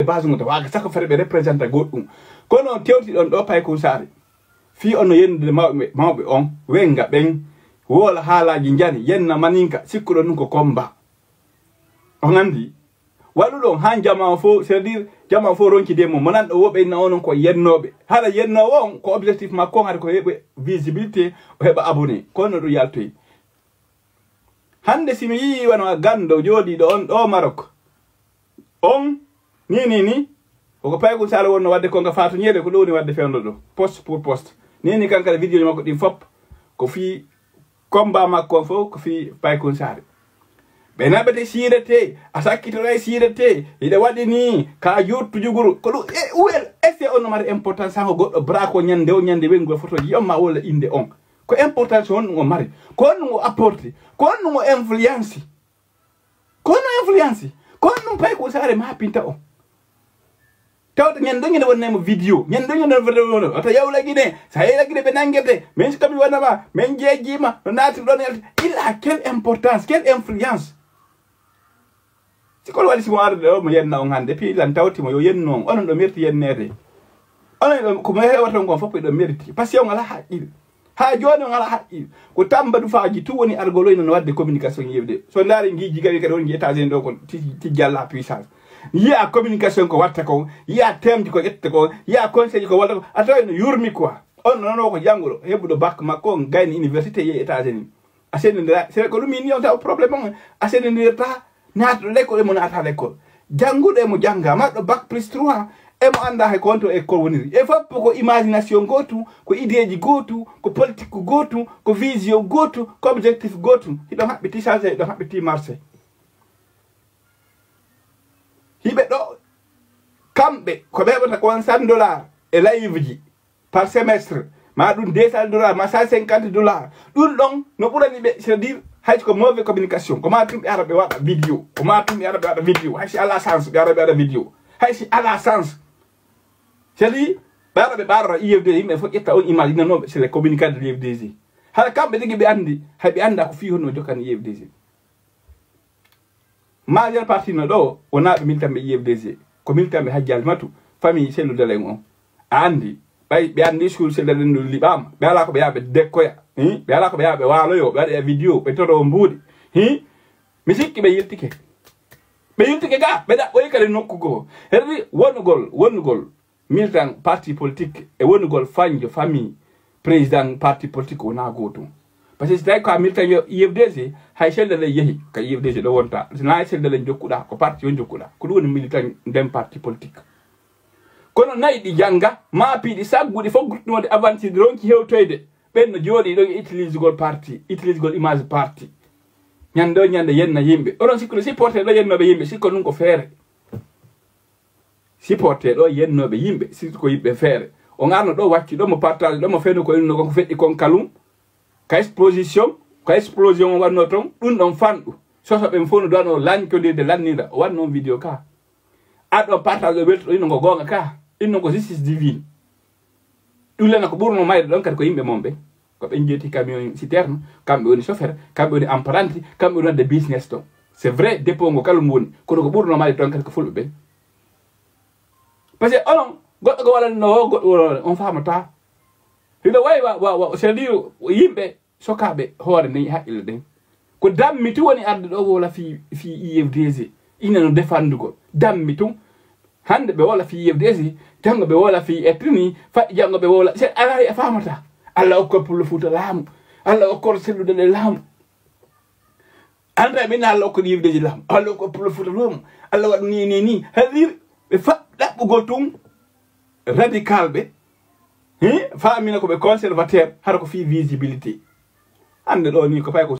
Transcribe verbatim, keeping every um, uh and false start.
Base ngo tawaka sako fere ɓe representa goɗɗum. Kono on tewti ɗon ɗo Paykun Saare. Fii on no yennude mawɓe, mawɓe on, wenga ɓen, woola haalaaji njani, yenna maninka, sikkuɗon ɗum ko combat. On anndi? Waɗu ɗon han jama o fof, c'est-à-dire jama o fof ronki de mo, mo nan ɗo woɓe inna onon ko yennooɓe. Hara yennoowo on, ko objectif makko on, hara ko heɓa visibilité, o heɓa abonné. Kono ɗum yaltoyi. Hannde si mi yii wano a ganndo jooɗiiɗo on ɗo Maroc, on, ni, ni, ni, koko Paykun Saare wonno waɗde konga Faatu Ñeele, ko ɗo woni waɗde fewndo ɗo, poste pour poste. Ni, ni, kankara vidéo makko ɗin fop, ko fii combat makko on fof, ko fii Paykun Saare. Ɓe naɓete siirete, a sakkitoray siirete, hiɗa waɗi ni, ka juttu juguru, ko ɗum, e, uwel, est-ce que on no mari importance, hanko goɗɗo bra ko ñande o ñande wengol photo ji on ma walla innde on. Ko importance honɗum o mari? Ko honɗum o apporte? Ko honɗum o influence? Ko honɗum influence? Ko honɗum Paykun Saare ma pinta on? Tawde ñande ɗo ñande wonnay mo vidéo. Ñande ɗo ñande wonnay mo vidéo. Wata yawla Gine. Sa yawla Gine ɓe nangete. Min si kami wonama. Min jeejima. No naati ɗon yalti. Il a quelle importance? Quelle influence? Si kolo waɗi si mo arde ɗo mo yenna on hannde. Piilan tawti mo yo yennu on. Onon ɗo merti yenneede. Onon ɗo ko mo hewata on kon fof ɗo merti. Parce que on alaa haqqil. Haa jooni on alaa haqqil. Ko tamba dufaaji tun woni argoloy non waɗde communication yewde. So ndaari ngiji gari kadi on nji États-Unis ɗo ko ti-, tijjalla puissance. Yiya communication ko watta kon, yiya temji ko ƴetta kon, yiya conseil ko watta kon. A tawi no yurmi quoi. On non ko jannguɗo, heɓuɗo bac makko on gayni université yehi États-Unis. A sendindira, c'est ko ɗum min yewta o problème on. A sendindirta naatɗo l'école emo naata l'école. Jannguɗo emo jannga, marɗo bac plus trois, emo annda hay ko honto école woniri. E fof ko imagination gootu, ko ideeji gootu, ko politique gootu, ko vision gootu, ko objectif gootu. Hiɗon haɓɓiti Saase, hiɗon haɓɓiti Marse. Hiɓe ɗo, kamɓe, ko ɓe heɓata ko on cent dollars e live ji par semestre, ma ɗum deux cents dollars, ma cent cinquante dollars. Ɗum ɗon no ɓurani ɓe, c'est-à-dire, hay ko mauvais communication. Ko ma tum ɓe ara ɓe waɗa vidéo. Ko ma tum ɓe ara ɓe waɗa vidéo. Hay si ala chance, ɓe ara ɓe waɗa vidéo. Hay si ala chance. C'est-à-dire, ɓe ara ɓe ɓaarora I F D, yimɓe fof ƴetta on image, nanooɓe, c'est les communicants de l'I F D G. Hara kamɓe tigi ɓe anndi, hay ɓe annda ko fii honno jokkani I F D G. Majeure partie no ɗo, wonaa ɓe militanɓe I F D G. Ko militanɓe Hajji Alimatu, famille Sellu Dalen on. A anndi, ɓay ɓe anndi suul Sellu Dalen ɗum liɓaama. Ɓe alaa ko ɓe yaha ɓe dekkoya. Hi? Ɓe alaa ko ɓe yaha ɓe waaloyo, ɓe waɗa vidéo, ɓe toro mbuuɗi. Hi? Mi sikki ɓe yiltike. Ɓe yiltike ga, ɓe ɗaɓɓoyi kadi nokku goo. Heɗi wonugol, wonugol militant parti politique e wonugol fanjo famille président parti politique wonaa gootum. Parce que si tawi ko a militant yo I F D G, hay Sellu Dalen yehi ka I F D G ɗo wonta. Si na hay Sellu Dalen jokkuɗa, ko parti on jokkuɗa. Ko ɗum woni militant nden parti politique. Kono nayi ɗi jannga, ma piiɗi sagguɗi fof guttunode avanti ronki hewtoyde. Ɓen no jooɗi ɗo e utilisegol parti, utilisegol image parti. Ñande o ñande yenna yimɓe. Oɗon sikkuno supporter ɗo yennooɓe yimɓe, sikko ɗum ko feere. Supporter ɗo yennooɓe yimɓe, sikko yimɓe feere. O ngarno ɗo wacci ɗo mo partage ɗo mo feno ko inno ko feɗɗi kon kalum. Ka exposition, ka explosion o wanno ton, ɗum ɗon fanɗu. Soso ɓen fof no duwano lancodirde lannira, o wanno on vidéo ka. Aɗo partage ɗo weltoɗo inno ko goonga ka, inno ko justice divine. Ɗum lena ko ɓurno mayde ɗon kadi ko yimɓe mon ɓe. Ko ɓen jeeti camion citerne, kamɓe woni chauffeur, kamɓe woni apprenti, kamɓe woni wadde business ton. C'est vrai, dépôt ngo kala mo woni, kono ko ɓurno mayde ton kadi ko fulɓe ɓen. Parce que onon, goɗɗo ko waɗani no o, goɗɗo waɗani on faamata. Hiɗo wawi wa, wa, wa, c'est-à-dire yimɓe sokaaɓe hoore nden e haqqille ɗen. Ko dammi tun woni arde ɗo wowla fii, fii I F D G. Ina no defandugol. Dammi tun. Hannde ɓe wowla fii I F D G, janngo ɓe wowla fii Etini, faɗɗi janngo ɓe wowla. Se alaa a faamata. Allah okkor Pullo Fuuta laamu. Allah okkor Sellu Dalen laamu. Anta min Allah okkor I F D G laamu. Allah okkor Pullo Fuuta laamu. Allah waɗu ni, ni, ni. Hadir ɓe fa-, ɗaɓɓugol tun radical ɓe. Hi, faamina ko ɓe conservateur, hara ko fii visibilité. Hannde ɗo ni ko fay ko